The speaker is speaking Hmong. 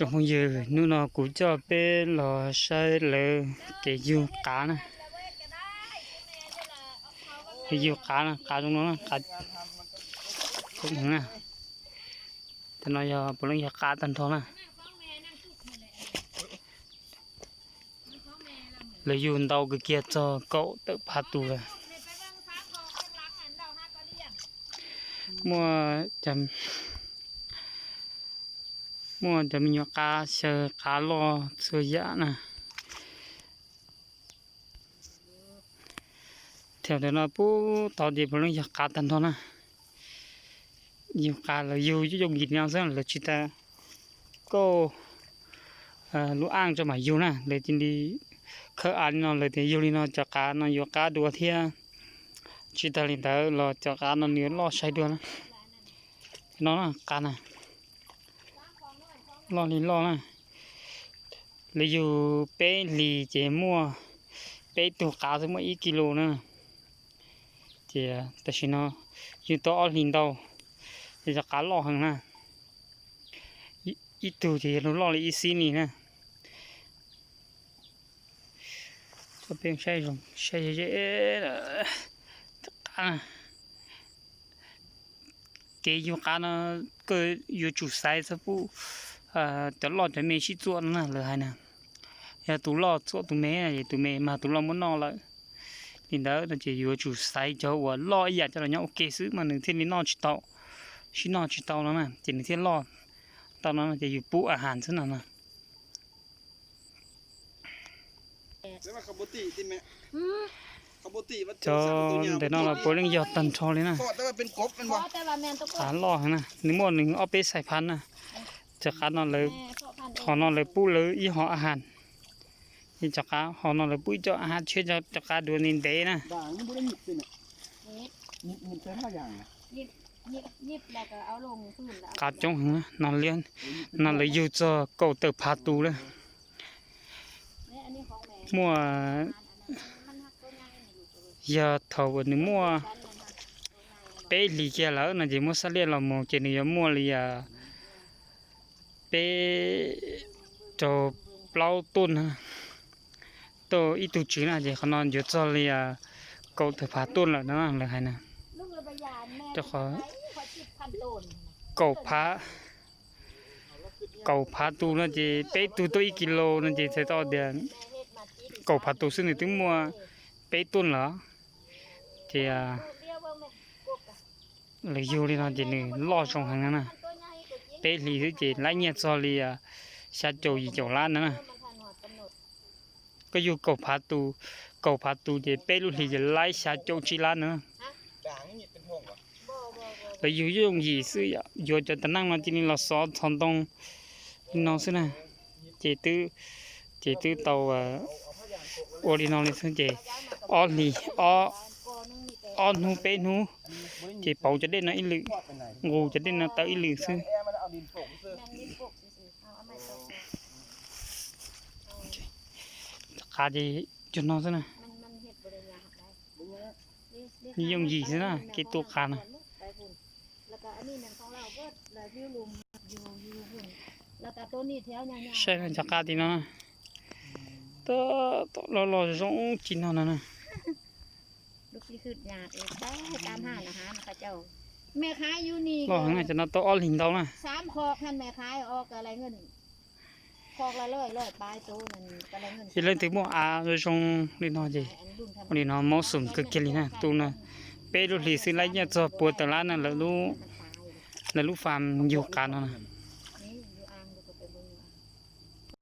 Tsoom phooj ywg, hnub no kuv coj peb los saib lawv kev yug qav na. Kev yug qav na, qav zoo no na, qav coob heev na. Tam no yog puav leej yog qav tag nrho na. Lawv yug ntau kawg kiag txog kaum tawm phav tus lawm. Muaj, muaj cov me nyuam qav xyaw qav loj txhua yam na. Thaum ntawm no pub tod ces puav leej yog qav tag nrho na. Yug qav lawv yug yooj yim li no xwb, lawv tsis tas kauj lub aj tso mam yug na, lawv cia li khawb av li no, lawv tias yug li no cov qav no yuav qab dua thiab. Tsis tas li ntawd los cov qav no nws yuav loj sai dua na. No na, qav na, loj li loj na. Lawv yug peb hlis ces muaj peb tug qav xwb muaj ib kis lus na. Ces tam sim no yug tau ob hlis ntau, ces cov qav loj heev na. Ib tug ces yog loj li ib xib nis na. Tso peb saib zoo, saib ze ze. Qav, kev yug qav no koj yuav tsum xaiv txog pub cov loj cov me sib txuam no na, lawv hais na. Yog tus loj txuam tus me, tus me mas tus loj muab noj lawm. Li ntawd no ces yuav tsum xaiv cov uas loj ib yam coj los nyob ua ke xwb mas nws thiaj li noj tsis tau, sib noj tsis tau no na, ces nws thiaj loj. Tau no ces yus pub a has xwb no na. Cov ntawm no los puav leej yog tag nrho li na. Qav loj heev na, nws muaj nws ob peb xais phav na. Cov qav no lawv, hom no lawv pub lawv ib hom a has, cov qav hom no lawv pub ib co a has tshiab, cov qav duav ntev ntev na. Qav coob heev na, no lawv yug txog kaum tawm phav tus lawm. Muaj, yog thaum uas nws muaj peb hlis kiag lawm no ces muab xab liaj los mus ces nws yuav muaj li peb rau plaub tuj na, tuj ib tug tswv na, ces qhov no yuav txog li kaum tawm phav tuj lawm no lawv hais na. Rau qhov kaum phav, kaum phav tus no ces peb tug tuaj ib kis lus no ces txhais tau tias kaum phav tus xwb nws twb muaj peb tuj lawm. Ces lawv yug li no ces nws loj zoo heev na. Peb hlis xwb ces laib nyiaj txog li xya caum yim caum lab na. Koj yug kaum phav tus, kaum phav tus ces peb lub hlis ces laib xya caum tsib lab na. Lawv yug yooj yim xwb, yuav cov tab neej no cia li los xov txhov ntoo li no xwb na. Ces twb, ces twb tau ua li no li xwb ces ob hlis, ob hnub peb hnub ces pauv cov dej no ib lwm, nqus cov dej no tawm ib lwm xwb. Qav ces cov no xwb na. Yooj yim xwb na kev tu qav na. Saib cov qav tim no, loj loj zoo tsis no no na. Loj heev na, cov no tau ob hlis ntau na. Yog leej twg muaj av zoo li no ces ua li no mob xum kawg kiag li na. Tus no peb lub hlis xwb laib nyiaj txog puas tawm lab na, lawv lub fam yug qav no na.